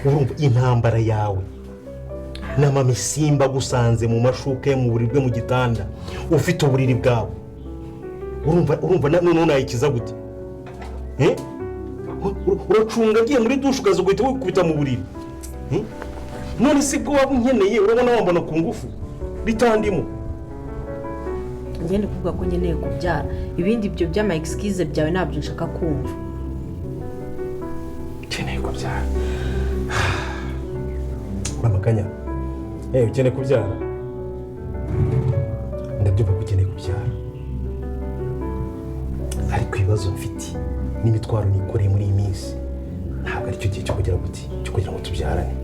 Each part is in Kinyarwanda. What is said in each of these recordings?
Urumva intambara yawe na Mama Isimba gusanze mu mashuka ye, mu buriri bwe, mu gitanda, ufite uburiri bwawe. Urumva noneho nayikiza gute? Eh? Uracunga agiye muri dushe, ukaza guhita wikubita mu buriri. Eh? None se bwo waba unkeneye, urabona wambona ku ngufu bitandimo? Ngende kuvuga ko nkeneye kubyara, ibindi ibyo by'ama excuse byawe ntabyo nshaka kumva. Ukeneye kubyara, Mama Kanya? Ukeneye kubyara, ndabyumva ko ukeneye kubyara, ariko ibibazo mfite n'imitwaro nikoreye muri iyi minsi ntabwo aricyo gihe cyo kugira guti cyo kugira ngo tubyarane.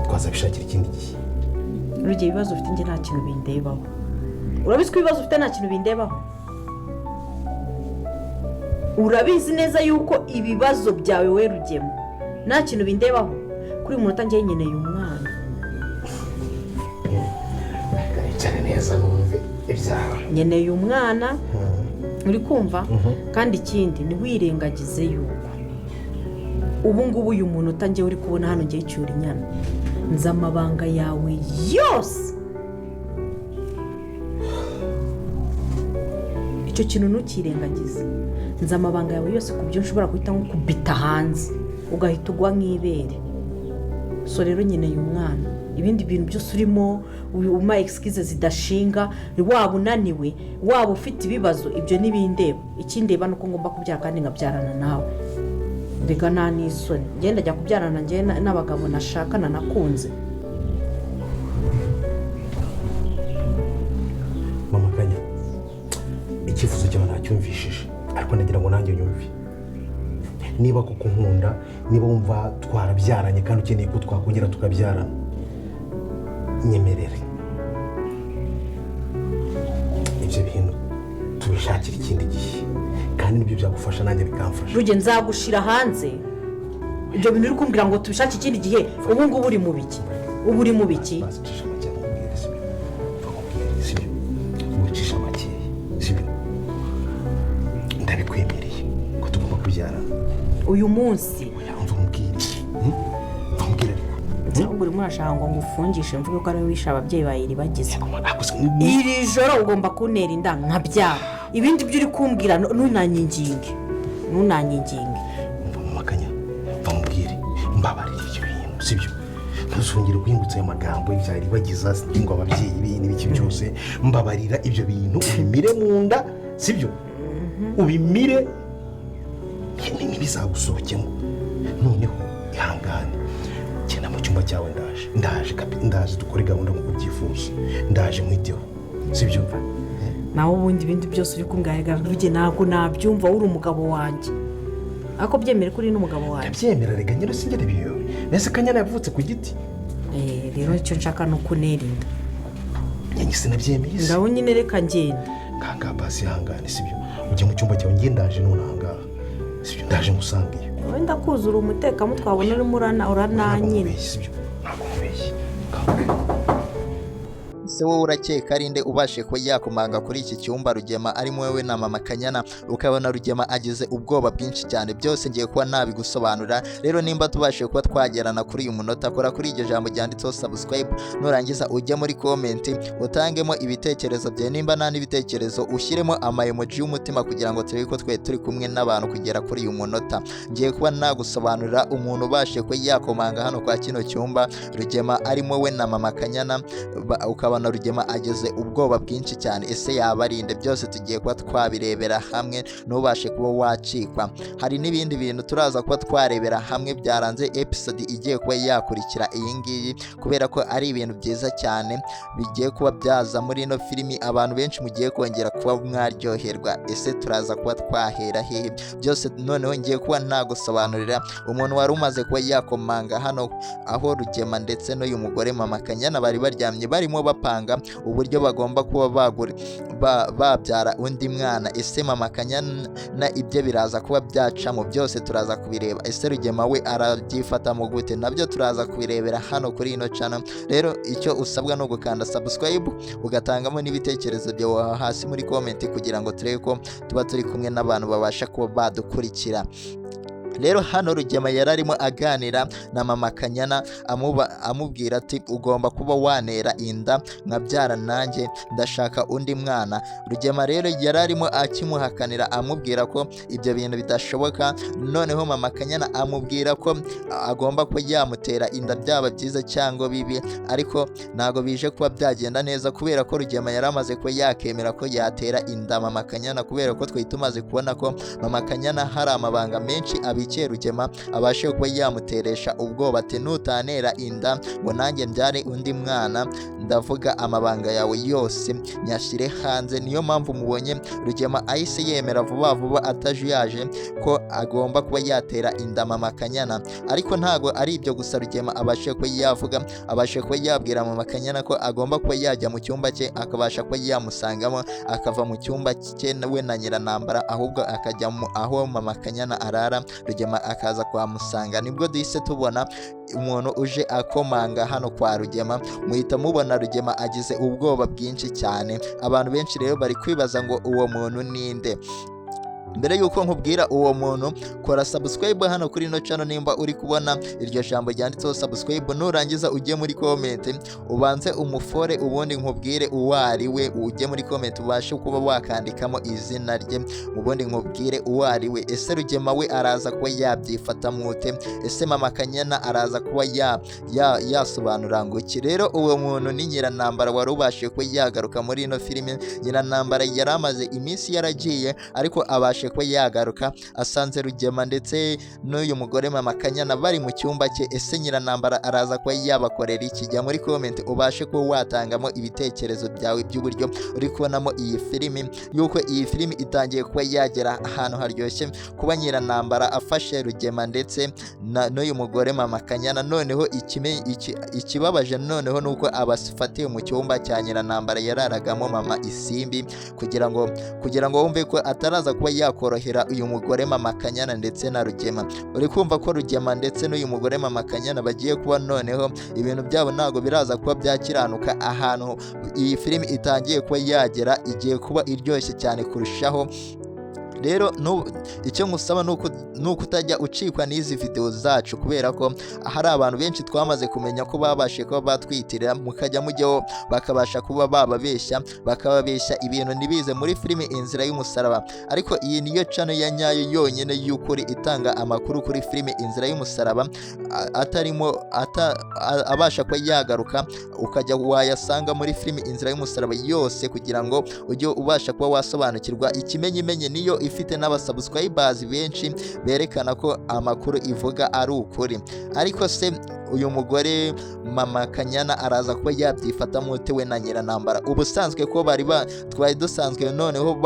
Twazabishakira ikindi gihe. Urugero, ibibazo ufite njye nta kintu bindebaho. Urabizi ko ibibazo ufite nta kintu bindebaho. Urabizi neza yuko ibibazo byawe, we Rugema, nta kintu bindebaho. Kuri uyu munota njye nkeneye umwana. Yicara neza numve ibyawe. Nkeneye umwana, uri kumva? Kandi ikindi, ntiwirengagize yuko ubu ngubu uyu munota njyewe uri kubona hano, ngiye cyura inyana, nzi amabanga yawe yose. Icyo kintu ntukirengagize. Nzi amabanga yawe yose, ku byo nshobora guhita nkukubita hanze ugahita ugwa nk'ibere. So rero nkeneye umwana. Ibindi bintu byose urimo uma excuse zidashinga, waba unaniwe, waba ufite ibibazo, ibyo ntibindeba. Ikindeba ni uko ngomba kubyara kandi nkabyarana nawe. Rega nta n'isoni, ngenda ajya kubyarana njye n'abagabo nashakana nakunze? Mama Kanya, icyifuzo cyawe nacyumvishije, ariko ndagira ngo nanjye nyumve niba koko nkunda, niba wumva twarabyaranye kandi ukeneye ko twakongera tukabyarana, nyemerere ibyo bintu tubishakire ikindi gihe, kandi nibyo byagufasha nanjye bikamfasha. Ruge, nzagushira hanze. Ibyo bintu uri kumbwira ngo tubishake ikindi gihe, ubu ngubu uri mu biki? Ubu uri mu biki? Bazi cisha make nkubwire, sibyo? Mva nkubwire, sibyo? Wicisha makeya, sibyo? Ndabikwemereye ko tugomba kubyarana. Uyu munsi? Oya, mva nkubwire, Mva nkubwire ariko. Ahubwo urimo urashaka ngo ngufungishe, mvuge ko ariwe wishe ababyeyi ba Iribagiza. Ariko se Iri joro ugomba kuntera inda nkabyara. Ibindi byo uri kumbwira, ntunanyinginge, ntunanyinginge. Mva, Mama Kanya, mva nkubwire, mbabarira ibyo bintu, sibyo? Ntuzongere guhingutsa ayo magambo y'ibya Iribagiza ngo ababyeyi be n'ibiki byose. Mbabarira, ibyo bintu ubimire mu nda, sibyo? Ubimire, ntibizagusohokemo. Noneho ihangane, genda mu cyumba cyawe, ndaje, ndaje ndaje dukore gahunda nk'uko ubyifuza. Ndaje nkwiteho, sibyo? Nawe ubundi ibindi byose uri kumbwira, Ruge, ntabwo nabyumva. Uri umugabo wanjye, ariko byemere ko uri n'umugabo wanjye. Ndabyemera rega, nyine singere biyobe. Mbese Kanyana yavutse ku giti? Rero icyo nshaka ni uko unera inda. Nyange sinabyemeye se. Ngaho nyine reka ngende. Kangaha basi, ihangane, sibyo? Ujye mu cyumba cyawe, njye ndaje none ahangaha, sibyo? Ndaje ngusange iyo. Wenda kuzura umutekamutwe, wabona urimo Ntabwo urananyine. nkubeshye, sibyo? Ntabwo nkubeshye. Ese wowe urakeka ari nde ubashe kuba yakomanga kuri iki cyumba Rugema arimo wowe na Mama Kanyana, ukabona Rugema agize ubwoba bwinshi cyane? Byose ngiye kuba nabigusobanurira. Rero nimba tubashe kuba twagerana kuri uyu munota, kora kuri iryo jambo ryanditseho subscribe, nurangiza ujye muri comment utangemo ibitekerezo byawe. Nimba nta n'ibitekerezo, ushyiremo ama emoji y'umutima kugira ngo turebe ko twe turi kumwe n'abantu kugera kuri uyu munota. Ngiye kuba nagusobanurira umuntu ubashe kuba yakomanga hano kwa kino cyumba Rugema arimo we na Mama Kanyana, ukabona Rugema ageze ubwoba bwinshi cyane. Ese yaba ari nde? Byose tugiye kuba twabirebera hamwe, ntubashe kuba wacikwa. Hari n'ibindi bintu turaza kuba twarebera hamwe byaranze episode igiye kuba yakurikira iyi ngiyi, kubera ko ari ibintu byiza cyane bigiye kuba byaza muri ino filimi, abantu benshi mugiye kongera kuba mwaryoherwa. Ese turaza kuba twahera hehe? Byose noneho ngiye kuba nagusobanurira umuntu wari umaze kuba yakomanga hano aho Rugema ndetse n'uyu mugore Mama Kanyana bari baryamye, barimo bapanga uburyo bagomba kuba babyara undi mwana. Ese Mama Kanyana ibyo biraza kuba byacamo? Byose turaza kubireba. Ese Rugema we arabyifatamo gute? Nabyo turaza kubirebera hano kuri ino channel. Rero icyo usabwa ni ugukanda subscribe, ugatangamo n'ibitekerezo byawe hasi muri comment, kugira ngo turebe ko tuba turi kumwe n'abantu babasha kuba badukurikira. Rero hano Rugema yari arimo aganira na mama Kanyana, amubwira ati ugomba kuba wanera inda nkabyara, nanjye ndashaka undi mwana. Rugema rero yari arimo akimuhakanira, amubwira ko ibyo bintu bidashoboka. Noneho mama Kanyana amubwira ko agomba kuba yamutera inda, byaba byiza cyangwa bibi, ariko ntabwo bije kuba byagenda neza, kubera ko Rugema yari amaze kuba yakemera ko yatera inda mama Kanyana, kubera ko twari tumaze kubona ko mama Kanyana hari amabanga menshi abikiye Rugema, abashe kuba yamuteresha ubwoba ati nutanera inda ngo nanjye mbyare undi mwana, ndavuga amabanga yawe yose nyashyire hanze. Niyo mpamvu mubonye Rugema ahise yemera vuba vuba atajuyaje ko agomba kuba yatera inda mama Kanyana. Ariko ntago ari ibyo gusa Rugema abashe kuba yavuga, abashe kuba yabwira mama Kanyana ko agomba kuba yajya mu cyumba cye, akabasha kuba yamusangamo, akava mu cyumba cye we na Nyiranambara, ahubwo akajya aho mama Kanyana arara, Rugema akaza kuhamusanga. Nibwo duhise tubona umuntu uje akomanga hano kwa Rugema, muhita mubona Rugema agize ubwoba bwinshi cyane. Abantu benshi rero bari kwibaza ngo uwo muntu ninde? Mbere y'uko nkubwira uwo muntu, kora subscribe hano kuri ino channel nimba uri kubona iryo jambo ryanditseho subscribe. Nurangiza ujye muri comment ubanze umufore, ubundi nkubwire uwo ari we. Ujye muri comment ubashe kuba wakandikamo izina rye, ubundi nkubwire uwo ari we. Ese Rugema we araza kuba yabyifata mute? Ese mama Kanyana araza kuba yasobanura ngo iki? Rero uwo muntu ni Nyiranambara wari ubashije kuba yagaruka muri ino filime. Nyiranambara yari amaze iminsi yaragiye, ariko abashe kuba yagaruka, asanze Rugema ndetse n'uyu mugore mama Kanyana bari mu cyumba cye. Ese Nyiranambara araza kuba yabakorera iki? Jya muri comment ubashe kuba watangamo ibitekerezo byawe by'uburyo uri kubonamo iyi filimi, yuko iyi filimi itangiye kuba yagera ahantu haryoshye, kuba Nyiranambara afashe Rugema ndetse n'uyu mugore mama Kanyana. Noneho ikibabaje noneho nuko abafatiye mu cyumba cya Nyiranambara yararagamo mama Isimbi, kugira ngo wumve ko ataraza kuba yakorohera uyu mugore mama Kanyana ndetse na Rugema. Uri kumva ko Rugema ndetse n'uyu mugore mama Kanyana bagiye kuba noneho ibintu byabo ntabwo biraza kuba byakiranuka. Ahantu iyi filimi itangiye kuba yagera igiye kuba iryoshye cyane kurushaho. Rero icyo ngusaba ni uko utajya ucikwa n'izi video zacu, kubera ko hari abantu benshi twamaze kumenya ko babashije kuba batwitirira, mukajya mujyaho bakabasha kuba bababeshya, bakababeshya ibintu ntibize muri filimi Inzira y'Umusaraba. Ariko iyi niyo channel ya nyayo yonyine y'ukuri itanga amakuru kuri filimi Inzira y'Umusaraba, atarimo abasha kuba yagaruka, ukajya wayasanga muri filimi Inzira y'Umusaraba yose, kugira ngo ujye ubasha kuba wasobanukirwa. Ikimenyimenyi niyo ifite n'abasubscribers benshi berekana ko amakuru ivuga ari ukuri. Ariko se uyu mugore mama Kanyana araza kuba yabyifatamo ute we na Nyiranambara? Ubusanzwe ko bari twari dusanzwe noneho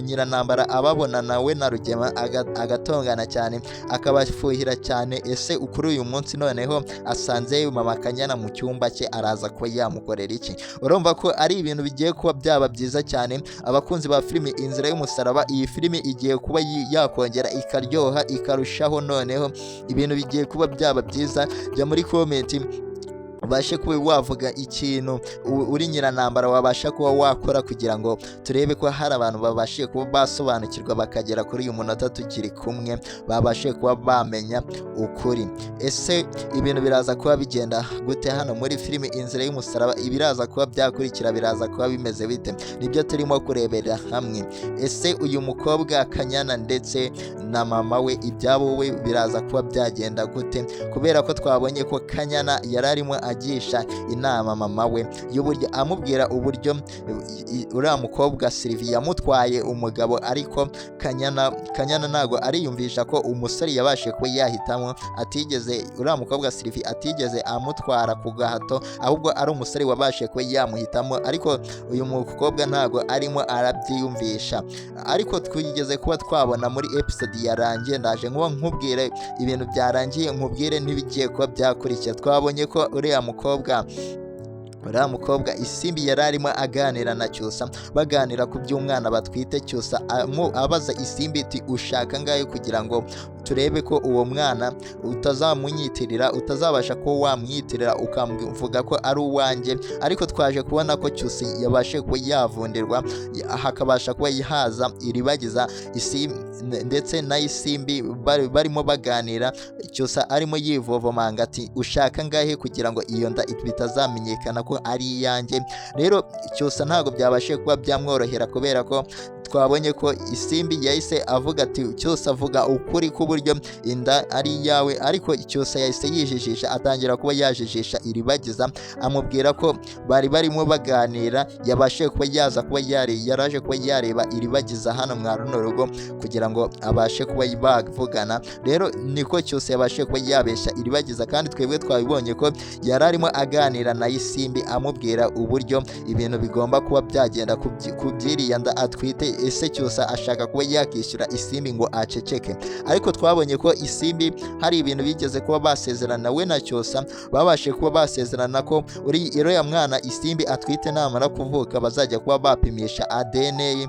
Nyiranambara ababonana we na Rugema agatongana cyane, akabafuhira cyane. Ese kuri uyu munsi noneho asanze mama Kanyana mu cyumba cye, araza kuba yamukorera iki? Urumva ko ari ibintu bigiye kuba byaba byiza cyane. Abakunzi ba filimi Inzira y'Umusaraba, iyi filimi igiye kuba yakongera ikaryoha ikarushaho, noneho ibintu bigiye kuba byaba byiza. Jya muri comment ubashe kuba wavuga ikintu uri Nyiranambara wabasha kuba wakora, kugira ngo turebe ko hari abantu babashije kuba basobanukirwa bakagera kuri uyu munota tukiri kumwe, babashe kuba bamenya ukuri. Ese ibintu biraza kuba bigenda gute hano muri filimi Inzira y'Umusaraba? Ibiraza kuba byakurikira biraza kuba bimeze bite? Nibyo turimo kurebera hamwe. Ese uyu mukobwa Kanyana ndetse na mama we ibyabo we biraza kuba byagenda gute? Kubera ko twabonye ko Kanyana yari arimo agisha inama mama we y'uburyo, amubwira uburyo uriya mukobwa Sylvie yamutwaye umugabo, ariko Kanyana ntago ariyumvisha ko umusore yabashije kuba yahitamo atigeze, uriya mukobwa Sylvie atigeze amutwara ku gahato, ahubwo ari umusore wabashije kuba yamuhitamo. Ariko uyu mukobwa ntago arimo arabyiyumvisha. Ariko twigeze kuba twabona muri episode yarangiye, ndaje nkuba nkubwire ibintu byarangiye, nkubwire n'ibigiye kuba byakurikira. Twabonye ko uriya mukobwa Uriya mukobwa Isimbi yari arimo aganira na Cyusa, baganira ku by'umwana batwite. Cyusa abaza Isimbi iti ushaka ngayo kugira ngo turebe ko uwo mwana utazamunyitirira, utazabasha kuba wamwitirira ukavuga ko ari uwanjye. Ariko twaje kubona ko Cyusa yabashe kuba yavundirwa, hakabasha kuba haza Iribagiza ndetse na Isimbi barimo baganira. Cyusa arimo yivovomanga ati ushaka ngahe kugira ngo iyo nda bitazamenyekana ko ari iyanjye. Rero Cyusa ntabwo byabashije kuba byamworohera, kubera ko twabonye ko Isimbi yahise avuga ati Cyusa avuga ukuri k'uburyo inda ari iyawe. Ariko Cyusa yahise yijijisha, atangira kuba yajijisha Iribagiza, amubwira ko bari barimo baganira, yabashije kuba yaza kuba yaraje kuba yareba Iribagiza hano mwa runo rugo kugira ngo abashe kuba bavugana. Rero niko Cyusa yabashije kuba yabeshya Iribagiza, kandi twebwe twabibonye ko yari arimo aganira na Isimbi amubwira uburyo ibintu bigomba kuba byagenda ku by'iriya nda atwite. Ese Cyusa ashaka kuba yakishyura Isimbi ngo aceceke? Ariko twabonye ko Isimbi hari ibintu bigeze kuba basezerana we na Cyusa, babashe kuba basezerana ko uriya mwana Isimbi atwite namara kuvuka bazajya kuba bapimisha ADN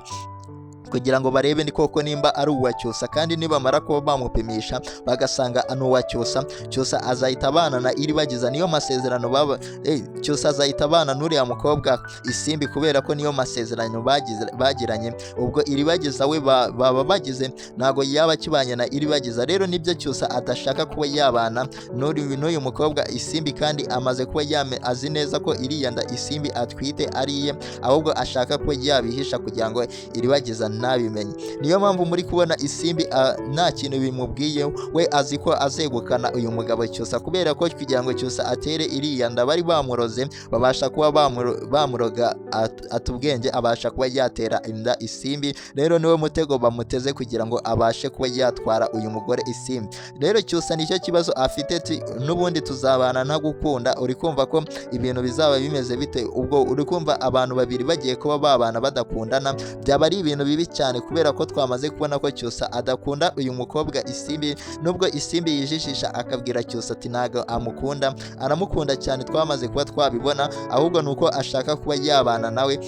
kugira ngo barebe ni koko nimba ari uwa Cyusa. Kandi nibamara kuba bamupimisha bagasanga ni uwa Cyusa, Cyusa azahita abana na Iribagiza. Niyo masezerano baba Cyusa azahita abana n'uriya mukobwa Isimbi, kubera ko niyo masezerano bagiranye. Ubwo Iribagiza we baba bagize ntago yaba akibanye na Iribagiza. Rero nibyo Cyusa adashaka kuba yabana n'uyu mukobwa Isimbi, kandi amaze kuba azi neza ko iriya nda Isimbi atwite ari iye, ahubwo ashaka kuba yabihisha kugira ngo Iribagiza ntabimenye. Niyo mpamvu muri kubona Isimbi nta kintu bimubwiye, we azi ko azegukana uyu mugabo Cyusa, kubera ko kugira ngo Cyusa atere iriya nda bari bamuroze, babasha kuba bamuroga atubwenge abasha kuba yatera inda Isimbi. Rero niwe mutego bamuteze kugira ngo abashe kuba yatwara uyu mugore Isimbi. Rero Cyusa nicyo kibazo afite, n'ubundi tuzabana ntagukunda. Uri kumva ko ibintu bizaba bimeze bite? Ubwo uri kumva abantu babiri bagiye kuba babana badakundana, byaba ari ibintu bibi cyane, kubera ko twamaze kubona ko Cyusa adakunda uyu mukobwa Isimbi. Nubwo Isimbi yijijisha akabwira Cyusa ati ntago amukunda, aramukunda cyane, twamaze kuba twabibona, ahubwo nuko ashaka kuba yabana nawe.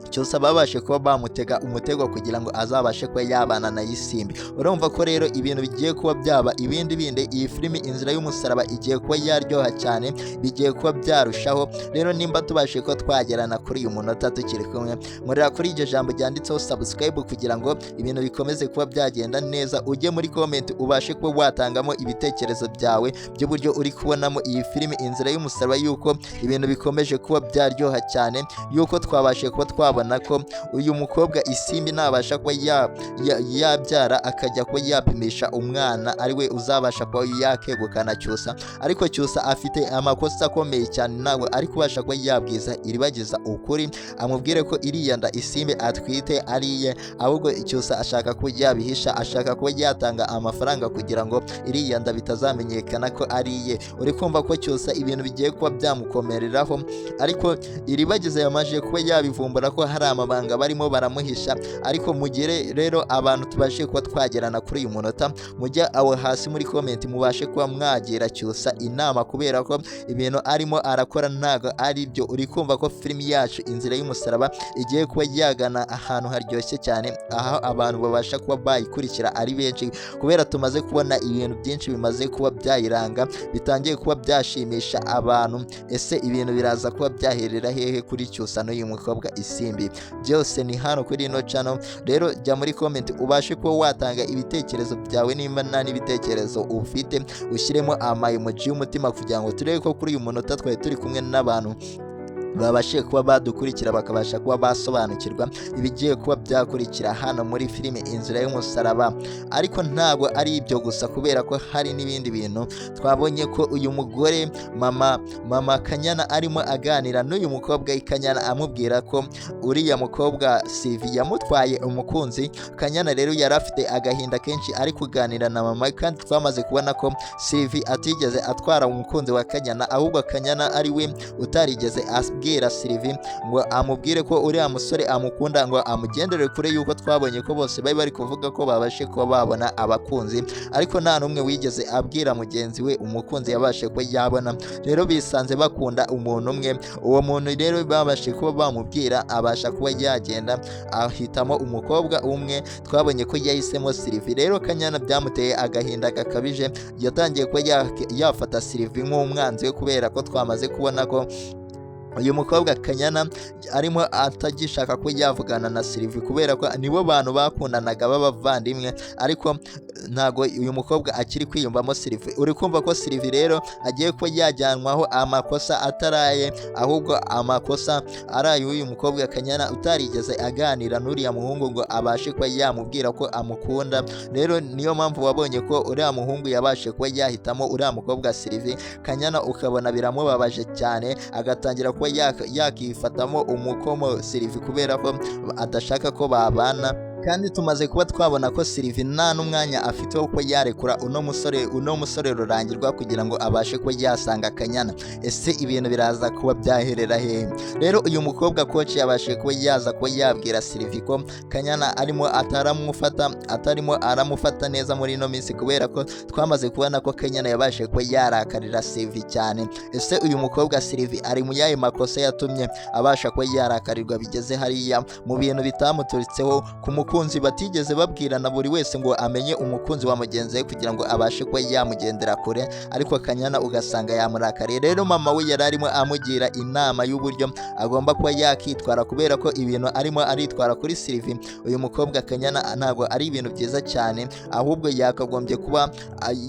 Cyusa babashe kuba bamutega umutego kugira ngo azabashe kuba yabana na Isimbi. Urumva ko rero ibintu bigiye kuba byaba ibindi bindi. Iyi filimi Inzira y'Umusaraba igiye kuba yaryoha cyane, bigiye kuba byarushaho. Rero nimba tubashe kuba twagerana kuri uyu munota tukiri kumwe, nkorera kuri iryo jambo ryanditseho subscribe kugira ngo ibintu bikomeze kuba byagenda neza. Ujye muri comment ubashe kuba watangamo ibitekerezo byawe by'uburyo uri kubonamo iyi filimi Inzira y'Umusaraba, yuko ibintu bikomeje kuba byaryoha cyane, yuko twabashe kuba twabona ko uyu mukobwa Isimbi nabasha kuba yabyara akajya kuba yapimisha umwana, ari we uzabasha kuba yakegukana Cyusa. Ariko Cyusa afite amakosa akomeye cyane, ntabwo ari kubasha kuba yabwiza Iribagiza ukuri, amubwire ko iriya nda Isimbi atwite ari iye, ahubwo Cyusa ashaka kuba yabihisha, ashaka kuba yatanga amafaranga kugira ngo iriya nda bitazamenyekana ko ari iye. Uri kumva ko Cyusa ibintu bigiye kuba byamukomereraho, ariko Iribagiza yamaze kuba yabivumbura ko hari amabanga barimo baramuhisha. Ariko mugere rero abantu tubashe kuba twagerana kuri uyu munota, mujya aho hasi muri comment mubashe kuba mwagira Cyusa inama, kubera ko ibintu arimo arakora ntago ari byo. Uri kumva ko filimi yacu Inzira y'Umusaraba igiye kuba yagana ahantu haryoshye cyane, aho abantu babasha kuba bayikurikira ari benshi, kubera tumaze kubona ibintu byinshi bimaze kuba byayiranga, bitangiye kuba byashimisha abantu. Ese ibintu biraza kuba byaherera hehe kuri Cyusa n'uyu mukobwa Isimbi? Byose ni hano kuri ino channel. Rero jya muri comment ubashe kuba watanga ibitekerezo byawe, nimba nta n'ibitekerezo ufite ushyiremo ama emoji y'umutima kugira ngo turebe ko kuri uyu munota twari turi kumwe n'abantu babashe kuba badukurikira, bakabasha kuba basobanukirwa ibigiye kuba byakurikira hano muri filime Inzira y'Umusaraba. Ariko ntabwo ari ibyo gusa, kubera ko hari n'ibindi bintu twabonye ko uyu mugore mama Kanyana arimo aganira n'uyu mukobwa Kanyana, amubwira ko uriya mukobwa Sivi yamutwaye umukunzi. Kanyana rero yari afite agahinda kenshi ari kuganira na mama, kandi twamaze kubona ko Sivi atigeze atwara umukunzi wa Kanyana, ahubwo Kanyana ari we utarigeze kubwira Sylvie ngo amubwire ko uriya musore amukunda, ngo amugendere kure, yuko twabonye ko bose bari bari kuvuga ko babashe kuba babona abakunzi, ariko nta n'umwe wigeze abwira mugenzi we umukunzi yabashe kuba yabona. Rero bisanze bakunda umuntu umwe. Uwo muntu rero babashe kuba bamubwira, abasha kuba yagenda ahitamo umukobwa umwe. Twabonye ko yahisemo Sylvie. Rero Kanyana byamuteye agahinda gakabije, yatangiye kuba yafata Sylvie nk'umwanzi we, kubera ko twamaze kubona ko uyu mukobwa Kanyana arimo atagishaka ko yavugana na Sylvie, kubera ko nibo bantu bakundanaga b'abavandimwe, ariko ntago uyu mukobwa akiri kwiyumvamo Sylvie. Uri kumva ko Sylvie rero agiye kuba yajyanwaho amakosa ataraye, ahubwo amakosa ari ay'uyu mukobwa Kanyana utarigeze aganira n'uriya muhungu ngo abashe kuba yamubwira ko amukunda. Rero niyo mpamvu wabonye ko uriya muhungu yabashe kuba yahitamo uriya mukobwa Sylvie. Kanyana ukabona biramubabaje cyane, agatangira kuba yakifatamo umukomo Sylvie, kubera ko adashaka ko babana. Kandi tumaze kuba twabona ko Sylvie nta n'umwanya afite wo kuba yarekura uno musore Rurangirwa kugira ngo abashe kuba yasanga Kanyana. Ese ibintu biraza kuba byaherera hehe? Rero uyu mukobwa coach yabashe kuba yaza kuba yabwira Sylvie ko Kanyana arimo ataramufata, atarimo aramufata neza muri ino minsi, kubera ko twamaze kubona ko Kanyana yabashe kuba yarakarira Sylvie cyane. Ese uyu mukobwa Sylvie ari mu yahe makosa yatumye abasha kuba yarakarirwa bigeze hariya, mu bintu bitamuturitseho, ku mukunzi batigeze babwirana, buri wese ngo amenye umukunzi wa mugenzi we kugira ngo abashe kuba yamugendera kure, ariko Kanyana ugasanga yamurakariye? Rero mama we yari arimo amugira inama y'uburyo agomba kuba yakitwara, kubera ko ibintu arimo aritwara kuri Sylvie, uyu mukobwa Kanyana, ntabwo ari ibintu byiza cyane, ahubwo yakagombye kuba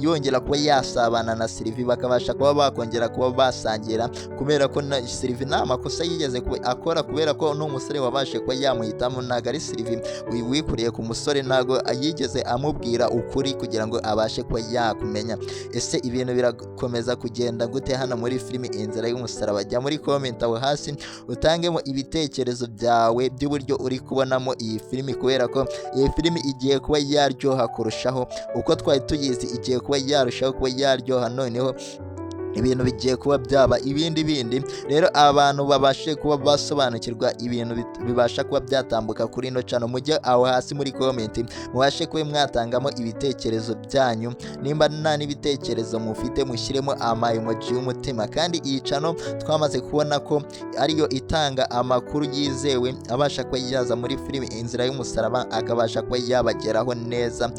yongera kuba yasabana na Sylvie, bakabasha kuba bakongera kuba basangira, kubera ko na Sylvie nta makosa yigeze kuba akora, kubera ko n'umusore wabashe kuba yamuhitamo ntabwo ari Sylvie wikuriye ku musore, ntabwo yigeze amubwira ukuri kugira ngo abashe kuba yakumenya. Ese ibintu birakomeza kugenda gute hano muri filimi Inzira y'Umusaraba? Jya muri comment aho hasi utangemo ibitekerezo byawe by'uburyo uri kubonamo iyi filimi, kubera ko iyi filimi igiye kuba yaryoha kurushaho uko twari tuyizi, igiye kuba yarushaho kuba yaryoha. Noneho ibintu bigiye kuba byaba ibindi bindi. Rero abantu babashe kuba basobanukirwa ibintu bibasha kuba byatambuka kuri ino channel, mujye aho hasi muri comment mubashe kuba mwatangamo ibitekerezo byanyu. Nimba nta n'ibitekerezo mufite, mushyiremo ama emoji y'umutima. Kandi iyi channel twamaze kubona ko ariyo itanga amakuru yizewe abasha kuba yaza muri filimi Inzira y'Umusaraba, akabasha kuba yabageraho neza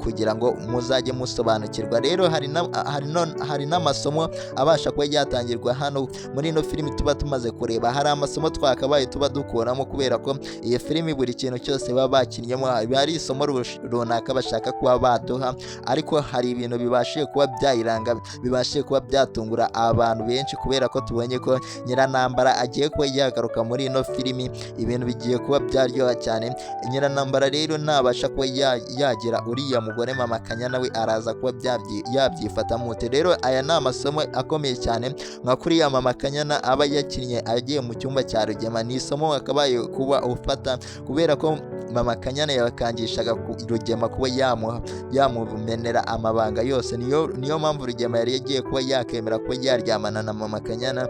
kugira ngo muzajye musobanukirwa. Rero hari n'amasomo abasha kuba yatangirwa hano muri ino filimi tuba tumaze kureba. Hari amasomo twakabaye tuba dukuramo, kubera ko iyi filimi buri kintu cyose baba bakinnyemo biba ari isomo runaka bashaka kuba baduha. Ariko hari ibintu bibashije kuba byayiranga, bibashije kuba byatungura abantu benshi, kubera ko tubonye ko Nyiranambara agiye kuba yagaruka muri ino filimi. Ibintu bigiye kuba byaryoha cyane. Nyiranambara rero nabasha kuba yagira uriya mugore mama Kanyana we, araza kuba yabyifatamo ute? Rero aya ni amasomo akomeye cyane. Nka kuriya mama Kanyana aba yakinnye agiye mu cyumba cya Rugema, ni isomo wakabaye kuba ufata, kubera ko mama Kanyana yakangishaga Rugema kuba yamumenera amabanga yose. Niyo mpamvu Rugema yari yagiye kuba yakemera kuba yaryamana na mama Kanyana.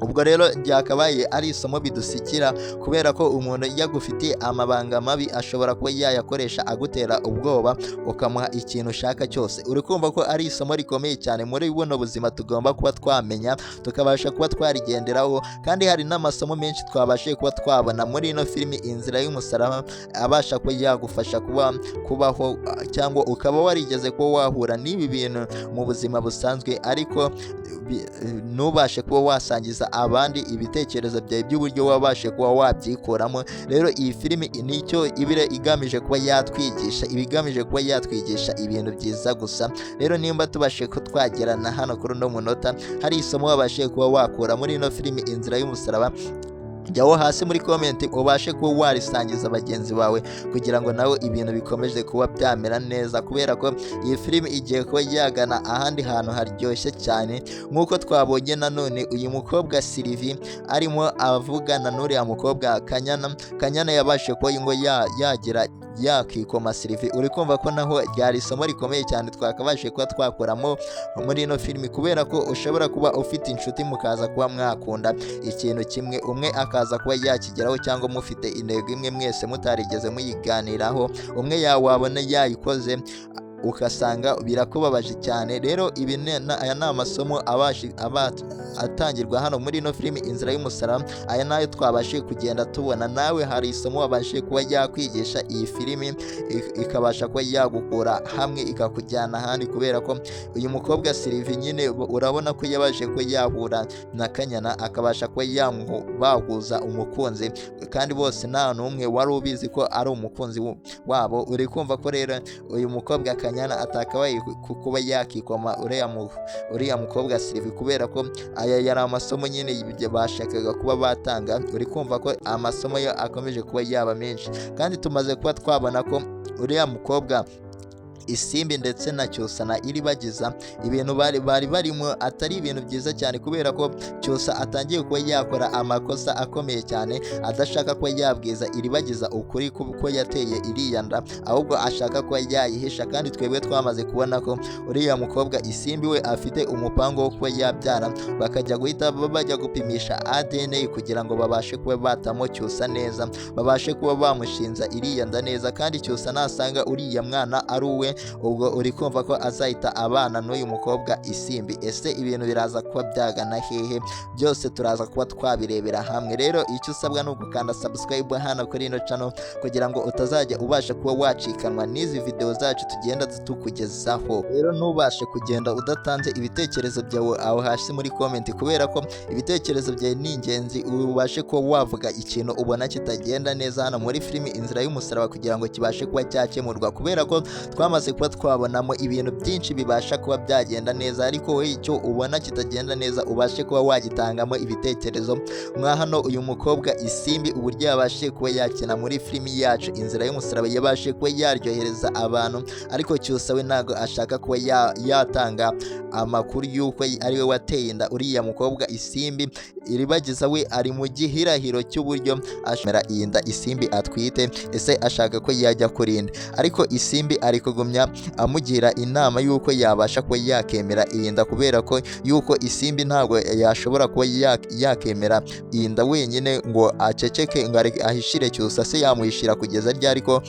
Ubwo rero byakabaye ari isomo bidusikira, kubera ko umuntu iyo agufitiye amabanga mabi ashobora kuba yayakoresha agutera ubwoba, ukamuha ikintu ushaka cyose. Uri kumva ko ari isomo rikomeye cyane muri buno buzima tugomba kuba twamenya, tukabasha kuba twarigenderaho. Kandi hari n'amasomo menshi twabashije kuba twabona muri ino filimi Inzira y'Umusaraba, abasha kuba yagufasha kuba kubaho, cyangwa ukaba warigeze kuba wahura n'ibi bintu mu buzima busanzwe, ariko ntubashe kuba wasangiza abandi ibitekerezo byawe by'uburyo wabashe kuba wabyikuramo. Rero iyi filimi nicyo iba igamije kuba yatwigisha, iba igamije kuba yatwigisha ibintu byiza gusa. Rero nimba tubashe ko twagerana hano kuri uno munota, hari isomo wabashije kuba wakura muri ino filimi Inzira y'Umusaraba, jyaho hasi muri comment ubashe kuba warisangiza bagenzi bawe, kugira ngo nawe ibintu bikomeze kuba byamera neza, kubera ko iyi filimi igiye kuba yagana ahandi hantu haryoshye cyane. Nk'uko twabonye nanone uyu mukobwa Sylvie arimo avugana n'uriya mukobwa Kanyana, Kanyana yabashe kuba ngo yagira yakikoma Sylvie. Uri kumva ko naho ryari isomo rikomeye cyane twakabashije kuba twakoramo muri ino filimi, kubera ko ushobora kuba ufite inshuti mukaza kuba mwakunda ikintu kimwe, umwe akaza kuba yakigeraho cyangwa mufite intego imwe mwese mutarigeze muyiganiraho, umwe wabona yayikoze ugasanga birakubabaje cyane. Rero ibi aya ni amasomo atangirwa hano muri ino filimi Inzira y'Umusaraba. Aya nayo twabashije kugenda tubona. Nawe hari isomo wabashije kuba yakwigisha iyi filimi, ikabasha kuba yagukura hamwe ikakujyana ahandi, kubera ko uyu mukobwa Sylvie nyine urabona ko yabashije kuba yahura na Kanyana, akabasha kuba bahuza umukunzi, kandi bose nta n'umwe wari ubizi ko ari umukunzi wabo. Uri kumva ko rero uyu mukobwa Kanyana atakabaye kuba yakikoma uriya mukobwa Sylvie, kubera ko aya yari amasomo nyine bashakaga kuba batanga. Uri kumva ko amasomo yo akomeje kuba yaba menshi, kandi tumaze kuba twabona ko uriya mukobwa Isimbi ndetse na Cyusa na Iribagiza ibintu bari barimo atari ibintu byiza cyane, kubera ko Cyusa atangiye kuba yakora amakosa akomeye cyane, adashaka kuba yabwiza Iribagiza ukuri ko yateye iriya nda, ahubwo ashaka kuba yayihisha. Kandi twebwe twamaze kubona ko uriya mukobwa Isimbi we afite umupango wo kuba yabyara, bakajya guhita bajya gupimisha ADN kugira ngo babashe kuba batamo Cyusa neza, babashe kuba bamushinza iriya nda neza. Kandi Cyusa nasanga uriya mwana ari uwe, ubwo uri kumva ko azahita abana n'uyu mukobwa Isimbi. Ese ibintu biraza kuba byagana hehe? Byose turaza kuba twabirebera hamwe. Rero icyo usabwa ni ugukanda subscribe hano kuri ino channel, kugira ngo utazajya ubasha kuba wacikanwa n'izi video zacu tugenda tukugezaho. Rero ntubashe kugenda udatanze ibitekerezo byawe aho hasi muri comment, kubera ko ibitekerezo byawe ni ingenzi, ubashe kuba wavuga ikintu ubona kitagenda neza hano muri filimi Inzira y'Umusaraba, kugira ngo kibashe kuba cyakemurwa, kubera ko twamaze kuba twabonamo ibintu byinshi bibasha kuba byagenda neza, ariko wowe icyo ubona kitagenda neza ubashe kuba wagitangamo ibitekerezo. Mwa hano uyu mukobwa Isimbi uburyo yabashije kuba yakina muri filimi yacu Inzira y'Umusaraba, yabashije kuba yaryohereza abantu, ariko Cyusa we ntabwo ashaka kuba yatanga amakuru y'uko ari we wateye inda uriya mukobwa Isimbi. Iribagiza we ari mu gihirahiro cy'uburyo ashobora iyi nda Isimbi atwite, ese ashaka ko yajya kurinda, ariko Isimbi ari kugumya amugira inama y'uko yabasha kuba yakemera iyi nda, kubera ko y'uko Isimbi ntabwo yashobora kuba yakemera iyi nda wenyine ngo aceceke ngo ahishire Cyusa. Se yamuhishira kugeza ryari ko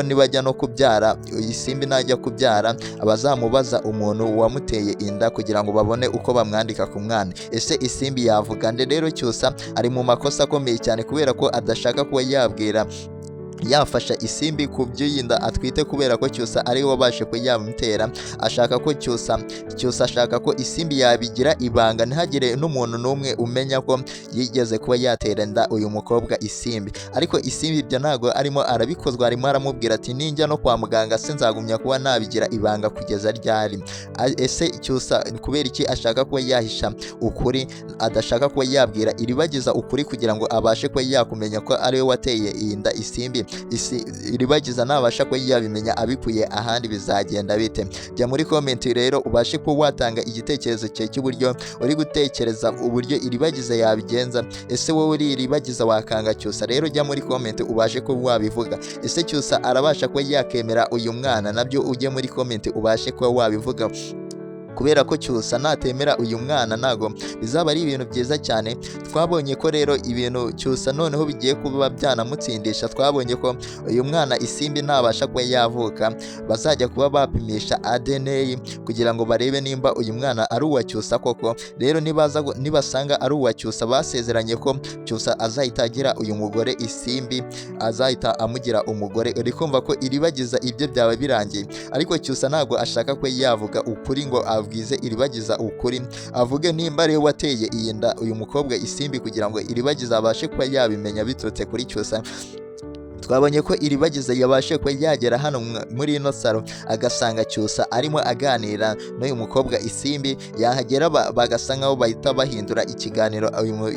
nibajya no kubyara, Isimbi najya kubyara abazamubaza umuntu wamuteye inda kugira ngo babone uko bamwandika ku mwana. Ese Isimbi yavuga nde? Rero Cyusa ari mu makosa akomeye cyane, kubera ko adashaka kuba yabwira yafasha Isimbi ku by'inda atwite, kubera ko Cyusa ari we wabashe kuba yamutera. Ashaka ko Cyusa ashaka ko Isimbi yabigira ibanga, ntihagire n'umuntu n'umwe umenya ko yigeze kuba yatera inda uyu mukobwa Isimbi. Ariko Isimbi ibyo ntabwo arimo arabikozwa, arimo aramubwira ati ninjya no kwa muganga se nzagumya kuba nabigira ibanga kugeza ryari? Ese Cyusa kubera iki ashaka kuba yahisha ukuri, adashaka kuba yabwira Iribagiza ukuri kugira ngo abashe kuba yakumenya ko ari we wateye iyi nda Isimbi? Iribagiza nabasha kuba yabimenya abikuye ahandi bizagenda bite? Jya muri comment rero ubashe kuba watanga igitekerezo cyawe cy'uburyo uri gutekereza uburyo Iribagiza yabigenza. Ese wowe uri Iribagiza wakanga Cyusa? Rero jya muri comment ubashe kuba wabivuga. Ese Cyusa arabasha kuba yakemera uyu mwana? Nabyo ujye muri comment ubashe kuba wabivuga, kubera ko Cyusa natemera uyu mwana ntago bizaba ari ibintu byiza cyane. Twabonye ko rero ibintu Cyusa noneho bigiye kuba byanamutsindisha. Twabonye ko uyu mwana Isimbi ntabasha kuba yavuka, bazajya kuba bapimisha ADN kugira ngo barebe nimba uyu mwana ari uwa Cyusa koko. Rero nibasanga ari uwa Cyusa, basezeranye ko Cyusa azahita agira uyu mugore Isimbi, azahita amugira umugore. Uri kumva ko Iribagiza ibyo byaba birangiye, ariko Cyusa ntabwo ashaka ko yavuga ukuri ngo abwize Iribagiza ukuri, avuge nimba ariwe wateye iyi nda uyu mukobwa Isimbi, kugira ngo Iribagiza abashe kuba yabimenya biturutse kuri Cyusa. Twabonye ko Iribagiza yabashe kuba yagera hano muri ino salo, agasanga Cyusa arimo aganira n'uyu mukobwa Isimbi. Yahagera bagasa nkaho bahita bahindura ikiganiro,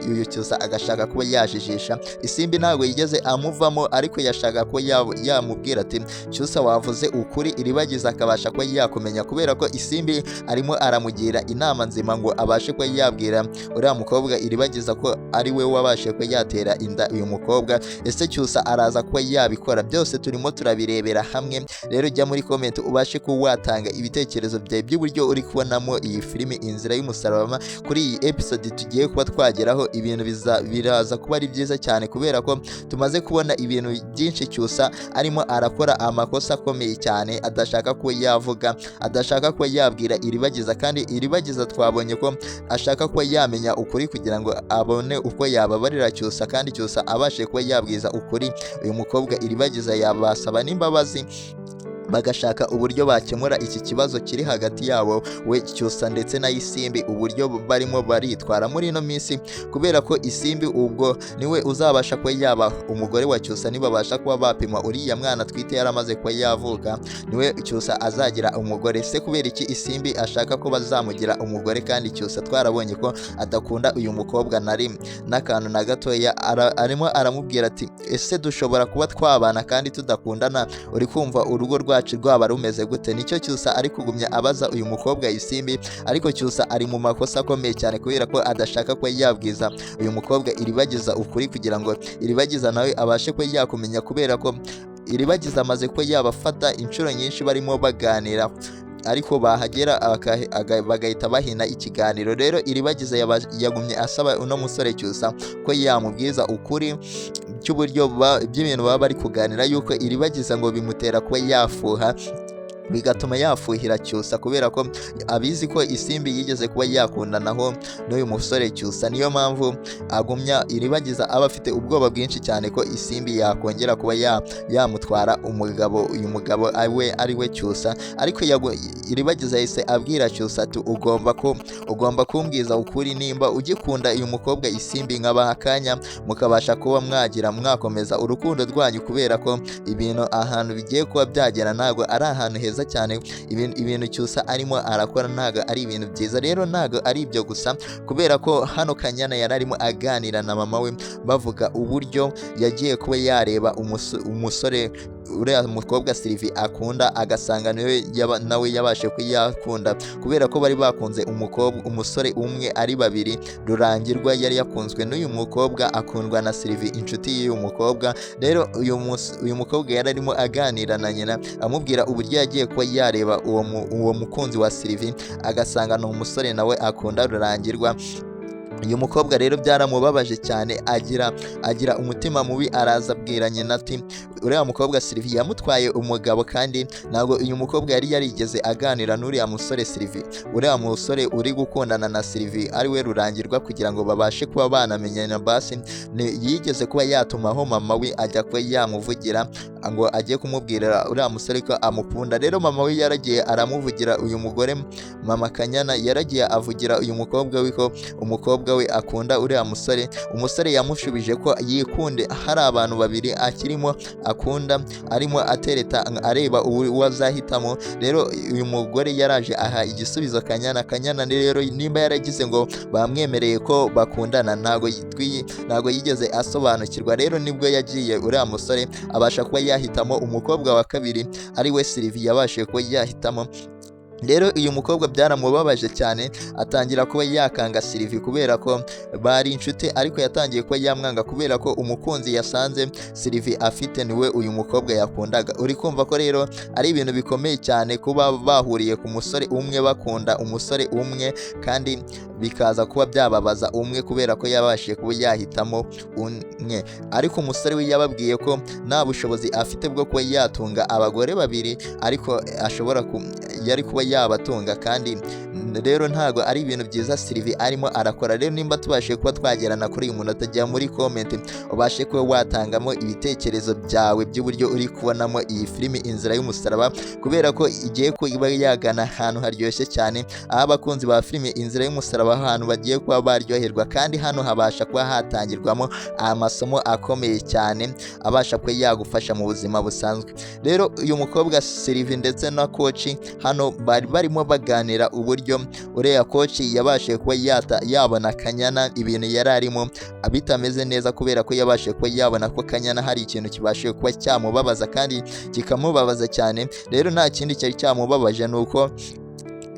uyu Cyusa agashaka kuba yajijisha Isimbi. Ntabwo yigeze amuvamo, ariko yashaka kuba yamubwira ati Cyusa wavuze ukuri, Iribagiza akabasha kuba yakumenya, kubera ko Isimbi arimo aramugira inama nzima ngo abashe kuba yabwira uriya mukobwa Iribagiza ko ari we wabashe kuba yatera inda uyu mukobwa. Ese Cyusa araza kuba kuba yabikora. Byose turimo turabirebera hamwe. Rero jya muri comment ubashe kuba watanga ibitekerezo byawe by'uburyo uri kubonamo iyi filimi Inzira y'Umusaraba. Kuri iyi episode tugiye kuba twageraho, ibintu biraza kuba ari byiza cyane, kubera ko tumaze kubona ibintu byinshi. Cyusa arimo arakora amakosa akomeye cyane, adashaka kuba yavuga, adashaka kuba yabwira Iribagiza, kandi Iribagiza twabonye ko ashaka kuba yamenya ukuri kugira ngo abone uko yababarira Cyusa, kandi Cyusa abashe kuba yabwiza ukuri uyu mukobwa Iribagiza, yabasaba n'imbabazi, bagashaka uburyo bakemura iki kibazo kiri hagati yabo, we Cyusa ndetse na Isimbi, uburyo barimo baritwara muri ino minsi, kubera ko Isimbi ubwo niwe uzabasha kuba yaba umugore wa Cyusa. Nibabasha kuba bapima uriya mwana atwite yaramaze kuba yavuka, niwe Cyusa azagira umugore. Se kubera iki Isimbi ashaka ko bazamugira umugore, kandi Cyusa twarabonye ko adakunda uyu mukobwa na rimwe n'akantu na gatoya? Arimo aramubwira ati: "Ese dushobora kuba twabana kandi tudakundana? Uri kumva urugo rwacu rwaba rumeze gute?" Nicyo Cyusa ari kugumya abaza uyu mukobwa Isimbi. Ariko Cyusa ari mu makosa akomeye cyane, kubera ko adashaka kuba yabwiza uyu mukobwa Iribagiza ukuri, kugira ngo Iribagiza nawe abashe kuba yakumenya, kubera ko Iribagiza amaze kuba yabafata inshuro nyinshi barimo baganira, ariko bahagera bagahita bahina ikiganiro. Rero Iribagiza yagumye asaba uno musore Cyusa ko yamubwiza ukuri cy'uburyo by'ibintu baba bari kuganira, yuko Iribagiza ngo bimutera kuba yafuha, bigatuma yafuhira Cyusa, kubera ko abizi ko Isimbi yigeze kuba yakundanaho n'uyu musore Cyusa. Niyo mpamvu agumya Iribagiza aba afite ubwoba bwinshi cyane ko Isimbi yakongera kuba yamutwara umugabo, uyu mugabo ari we Cyusa. Ariko Iribagiza yahise abwira Cyusa ati: Ugomba kumbwiza ukuri nimba ugikunda uyu mukobwa Isimbi, nkabaha akanya mukabasha kuba mwagira mwakomeza urukundo rwanyu, kubera ko ibintu ahantu bigiye kuba byagera ntabwo ari ahantu heza cyane. Ibintu Cyusa arimo arakora ntabwo ari ibintu byiza." Rero ntabwo ari ibyo gusa, kubera ko hano Kanyana yari arimo aganira na mama we, bavuga uburyo yagiye kuba yareba umusore uriya mukobwa Sylvie akunda, agasanga nawe yabashe kuyakunda, kubera ko bari bakunze umukobwa, umusore umwe ari babiri. Rurangirwa yari yakunzwe n'uyu mukobwa, akundwa na Sylvie, inshuti y'uyu mukobwa. Rero uyu mukobwa yari arimo aganira na nyina, amubwira uburyo yagiye kuba yareba uwo mukunzi wa Sylvie, agasanga ni umusore nawe akunda, Rurangirwa. Uyu mukobwa rero byaramubabaje cyane, agira umutima mubi, araza abwira nyina ati: "Uriya mukobwa Sylvie yamutwaye umugabo." Kandi ntabwo uyu mukobwa yari yarigeze aganira n'uriya musore Sylvie, uriya musore uri gukundana na Sylvie ari we Rurangirwa, kugira ngo babashe kuba banamenyana. Basi yigeze kuba yatumaho mama we ajya kuba yamuvugira, ngo ajye kumubwira uriya musore ko amukunda. Rero mama we yaragiye aramuvugira. Uyu mugore mama Kanyana yaragiye avugira uyu mukobwa we ko umukobwa we akunda uriya musore. Umusore yamushubije ko yikunde, hari abantu babiri akirimo akunda, arimo atereta, areba uwo azahitamo. Rero uyu mugore yaraje aha igisubizo Kanyana. Kanyana rero nimba yaragize ngo bamwemereye ko bakundana, ntabwo yigeze asobanukirwa. Rero nibwo yagiye uriya musore abasha kuba yahitamo umukobwa wa kabiri, ari we Sylvie yabashije kuba yahitamo. Rero uyu mukobwa byaramubabaje cyane, atangira kuba yakanga Sylvie, kubera ko bari inshuti, ariko yatangiye kuba yamwanga kubera ko umukunzi yasanze Sylvie afite niwe uyu mukobwa yakundaga. Uri kumva ko rero ari ibintu bikomeye cyane kuba bahuriye ku musore umwe, bakunda umusore umwe, kandi bikaza kuba byababaza umwe kubera ko yabashije kuba yahitamo umwe. Ariko umusore we yababwiye ko nta bushobozi afite bwo kuba yatunga abagore babiri, ariko ashobora yari kuba yabatunga. Kandi rero ntabwo ari ibintu byiza Sylvie arimo arakora. Rero nimba tubashije kuba twagerana kuri uyu munota, jya muri comment ubashe kuba watangamo ibitekerezo byawe by'uburyo uri kubonamo iyi filimi Inzira y'Umusaraba, kubera ko igiye kuba yagana ahantu haryoshye cyane, aho abakunzi ba filimi Inzira y'Umusaraba ahantu bagiye kuba baryoherwa. Kandi hano habasha kuba hatangirwamo amasomo akomeye cyane abasha kuba yagufasha mu buzima busanzwe. Rero uyu mukobwa Sylvie ndetse na coach hano bari barimo baganira uburyo uriya coach yabashije kuba yabona Kanyana ibintu yari arimo bitameze neza, kubera ko yabashije kuba yabona ko Kanyana hari ikintu kibashije kuba cyamubabaza, kandi kikamubabaza cyane. Rero nta kindi cyari cyamubabaje, ni uko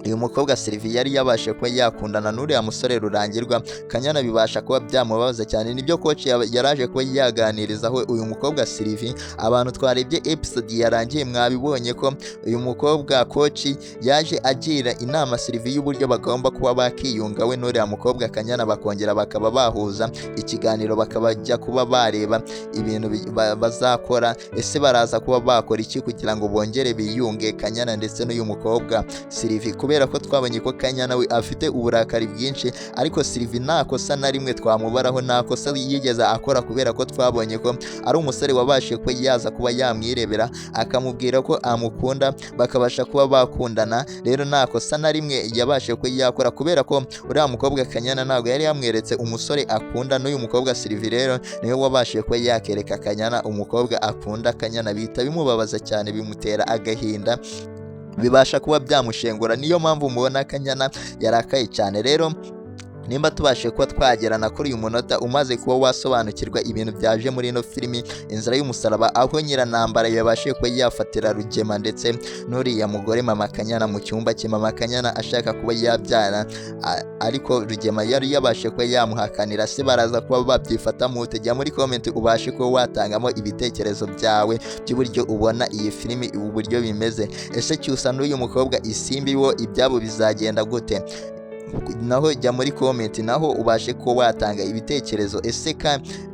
Uyu mukobwa Sylvie yari yabashe kuba yakundana n'uriya musore Rurangirwa. Kanyana bibasha kuba byamubabaza cyane. Nibyo coach yaraje kuba yaganirizaho uyu mukobwa Sylvie. Abantu twarebye episode yarangiye, mwabibonye ko uyu mukobwa coach yaje agira inama Sylvie y'uburyo bagomba kuba bakiyunga we n'uriya mukobwa Kanyana, bakongera bakaba bahuza ikiganiro, bakabajya kuba bareba ibintu bazakora. Ese baraza kuba bakora iki kugira ngo bongere biyunge, Kanyana ndetse n'uyu mukobwa Sylvie? Kubera ko twabonye ko Kanyana we afite uburakari bwinshi, ariko Sylvie nta kosa na rimwe twamubaraho, nta kosa yigeze akora, kubera ko twabonye ko ari umusore wabashije kuba yaza kuba yamwirebera, akamubwira ko amukunda, bakabasha kuba bakundana. Rero nta kosa na rimwe yabashije kuba yakora, kubera ko uriya mukobwa Kanyana ntabwo yari yamweretse umusore akunda. N'uyu mukobwa Sylvie rero niwe wabashije kuba yakereka Kanyana umukobwa akunda. Kanyana bihita bimubabaza cyane, bimutera agahinda, bibasha kuba byamushengura. Niyo mpamvu mubona Kanyana yarakaye cyane. Rero nimba tubashe kuba twagerana kuri uyu munota, umaze kuba wasobanukirwa ibintu byaje muri ino filimi Inzira y'Umusaraba, aho Nyirantambara yabashije kuba yafatira Rugema ndetse n'uriya mugore Mama Kanyana mu cyumba cye, Mama Kanyana ashaka kuba yabyara, ariko Rugema yari yabashe kuba yamuhakanira. Se baraza kuba babyifatamo? Jya muri comment ubashe kuba watangamo ibitekerezo byawe by'uburyo ubona iyi filimi, uburyo bimeze. Ese Cyusa n'uyu mukobwa Isimbi bo ibyabo bizagenda gute? Naho jya muri comment, naho ubashe kuba watanga ibitekerezo.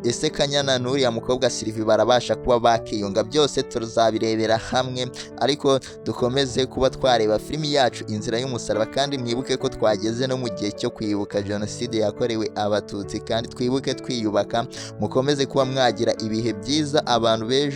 Ese Kanyana n'uriya mukobwa Sylvie barabasha kuba bakiyunga? Byose tuzabirebera hamwe, ariko dukomeze kuba twareba filimi yacu Inzira y'Umusaraba. Kandi mwibuke ko twageze no mu gihe cyo kwibuka Jenoside yakorewe Abatutsi, kandi twibuke twiyubaka. Mukomeze kuba mwagira ibihe byiza, abantu b'ejo.